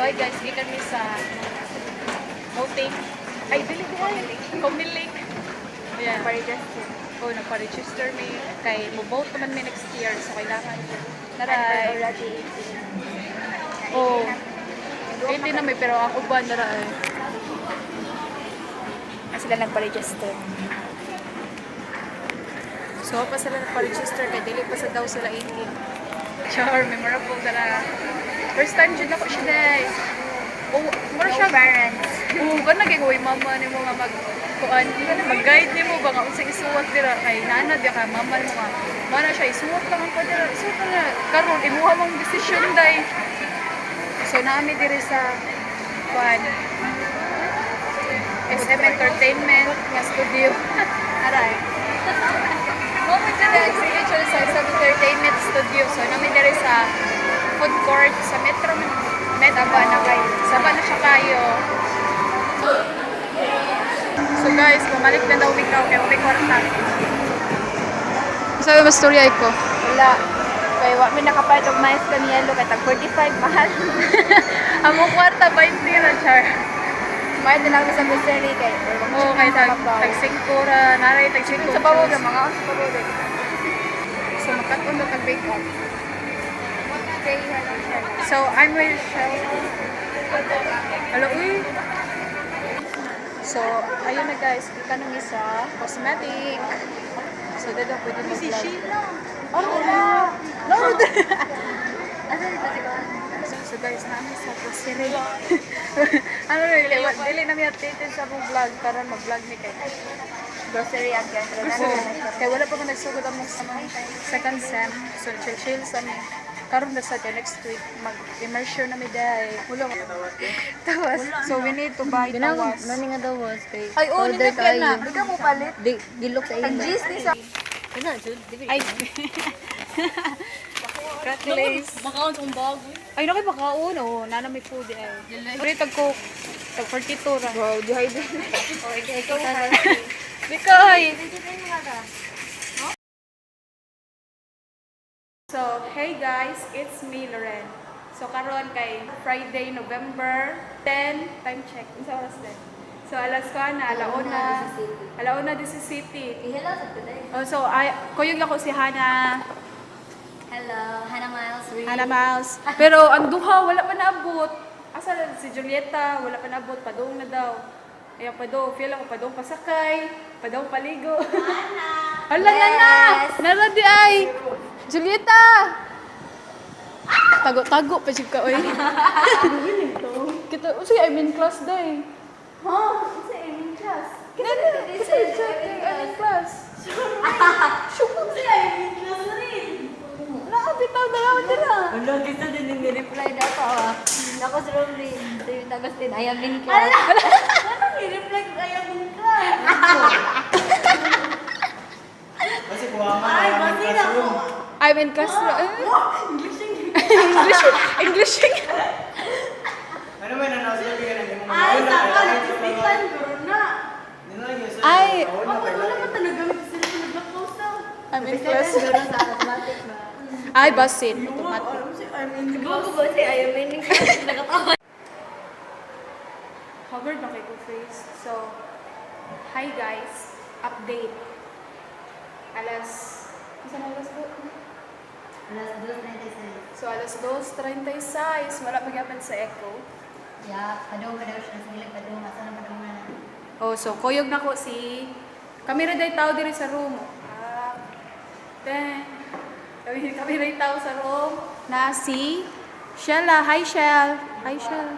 So hi guys, gikan mi sa voting. Ay, dili di ay. Comelec. Yeah. Pa-register. Oh, nagpa-register mi kay mo vote naman mi next year, so kailangan I'm naray. already 18. Oh. 18 na may, pero ang uban nara ay. Ah, sila nagpa-register. So pa sila nagpa-register kay dili pa sa daw sila 18. Char, memorable dara. First time jud ako siya day. Oh, mura No siya. parents. Oo, kana kay way mama nimo nga mag kuan, mag-guide nimo ba nga unsay isuwat dira kay nana di ka mama nimo nga. Mana siya isuwat lang ang dira, isuwat na. Karon imuha mong desisyon day. So naami diri sa kuan SM Entertainment nga studio. Aray. Mo mo dyan ang signature sa SM Entertainment Studio. So namin diri sa food court sa Metro Metro ba na kayo. Saba na siya kayo. So guys, bumalik na daw ikaw kay may kwarta. Sabi mas storya ko. Wala. Kaya wa mi nakapalit og mais kami yelo kay tag 45 mahal. Among kwarta 20 ra, char. Mahal na lang sa grocery kay Oo, kay tag tag 5 ra, naray tag 5. Sa bawo ra mga sa bawo ra. So magkat-on na tag bake off. Say hello, Shell. So I'm with Shell. Hello, uy. So, ayun na guys, kita nung isa, cosmetic. So, dito pwede mag-vlog. Si Sheila. Oh, wala. No, Asa dito si Kuan? So guys, namin sa grocery. Ano rin, dili namin updated sa among vlog karon mag-vlog ni kay. Grocery again. Pero So, nasa na siya. kay wala pa man nagsugod among second sem. So chill chill sa mi. Karon na sa kay next week mag-immersion na mi day. Wala tawas. So we need to buy tawas. Nani nga dawas kay Ay, oh, order nindot yan na. kaayo. Di ka mo palit. Di gilok sa Tag imo. G's ni sa Kana jud di Ay. Crackles. Makaon sa bag. Ay, naki makaon oh. Nana may food eh. Pre tag coke. Tag 42 ra. Wow, dehydrated. Oh, ikaw ka. Di ka ay. So, hey guys, it's me, Loren. So, karon kay Friday, November 10, time check. Unsa oras din? So, alas ko na, alauna. Alauna this is city. Hello sa today. Oh, so, ay, kuyog ako si Hana. Hello, Hannah Miles. Hana Miles. Pero ang duha, wala pa naabot. Asa na si Julieta, wala pa naabot. Padung na daw. Ayan, padung. Feel ako, padung pasakay. Padung paligo. Hana! Hala na na! Yes! Nara di ay! Julieta! Tago-tago pa siya ka, oy. Kita, oh, sige, I'm in class day. Ha? Sa in class. Kita, kita, I'm in class. Sa in class rin. Nakabitaw na lang nila. Wala kita din ni-reply na ako. Ah. Nako si Romlin, si Agustin, I am in class. Anong ni-reply ko I am in class? Kasi kuha ka na yung classroom. I'm in class. English, English, English. Ano may nanaw sila bigyan ng imong Ay, una, saka kailangan nagsistikan ko na. Ay. Ako wala pa talaga sila nag-post. I'm in class. Siguro sa automatic ba? Ay, basin. Automatic. Siguro ba si I am in class? Nakatawa. Covered na kay ko face. So, hi guys. Update. Alas, isa na alas po? Alas 2:36. So, alas 2:36. Wala magyapon sa Echo. Yeah, padung pa daw siya. Sige, padung. Asa na padung na? Oh, so, kuyog na ko si... Kami rin day tao diri sa room. Ah, then, kami rin tao sa room na si Shella. Hi, Shell. Hi, Shell.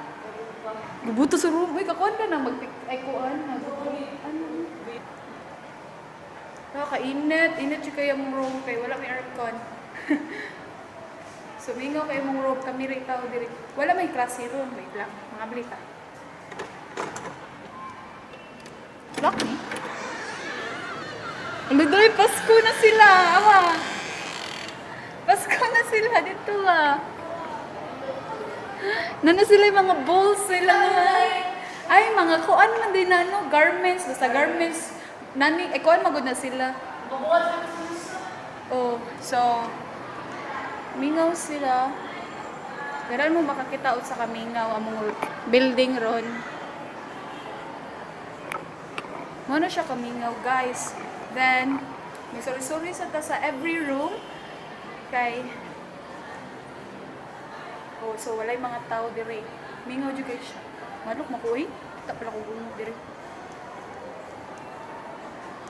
Gubuto sa room. Uy, kakuan ka na. Mag ay, kuan. Ano? Nakakainit. Init siya kaya mong room kay wala may aircon. Sumingaw kayo mong room. Kami rin tao diri. Wala may klase room. Wait lang. Mga blita. Lock me. Ang dali, Pasko na sila. Awa. Pasko na sila dito ah. Nana sila yung mga bowls sila. Ay, mga kuan man din na, no? Garments. Basta garments. Nani, eh, kuan magod na sila. Oh, so, mingaw sila. Garan mo makakita sa kamingaw among building ron. Mo na siya kamingaw, guys. Then may suri-suri sa ta sa every room kay. Oh, so walay mga tao dire. Mingaw jud kay siya. Malok mo ko eh. Kita pala ko gumot dire.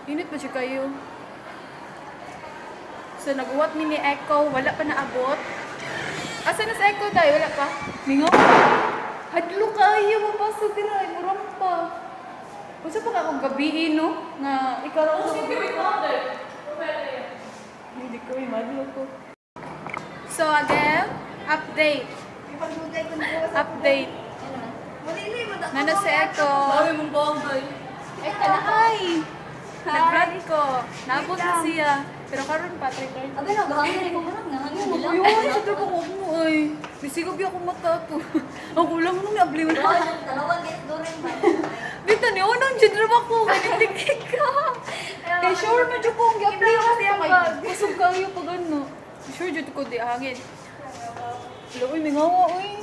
Init pa siya kayo. So naguwat mi ni Echo, wala pa naabot. Asa na sa Echo dai? Wala pa. Mingaw. Hadlo kayo mapasok dire ay murang pa. Unsa pa ka akong gabi no nga ikaw ra ko. Hindi ko madlo ko. So again, update. Update. Nana si Echo. Mami mong bombay. Echo, hi! Nag-vlog ko. Naabot na siya. Pero karon pa, 3:30. Abi na, gahangin ko murag nga hangin nila. Ayun, sa ko mo ay. Bisigob ako mata to. Ang kulang nung naabli mo na. Dalawang gate doon ba? Dito ni unang jud ra ko kay nitikik ka. Kay sure na jud ko ang giabli ko kay kusog kayo pag ano. Sure jud ko di hangin. Hello, uy, mingawa, uy.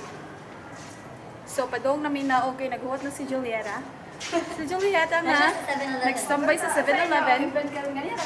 So, padong namin na okay, naghuwat na si Julieta. Si Julieta nga, Nasa sa 7-Eleven. nagstambay sa 7-Eleven. Event karon ganyan.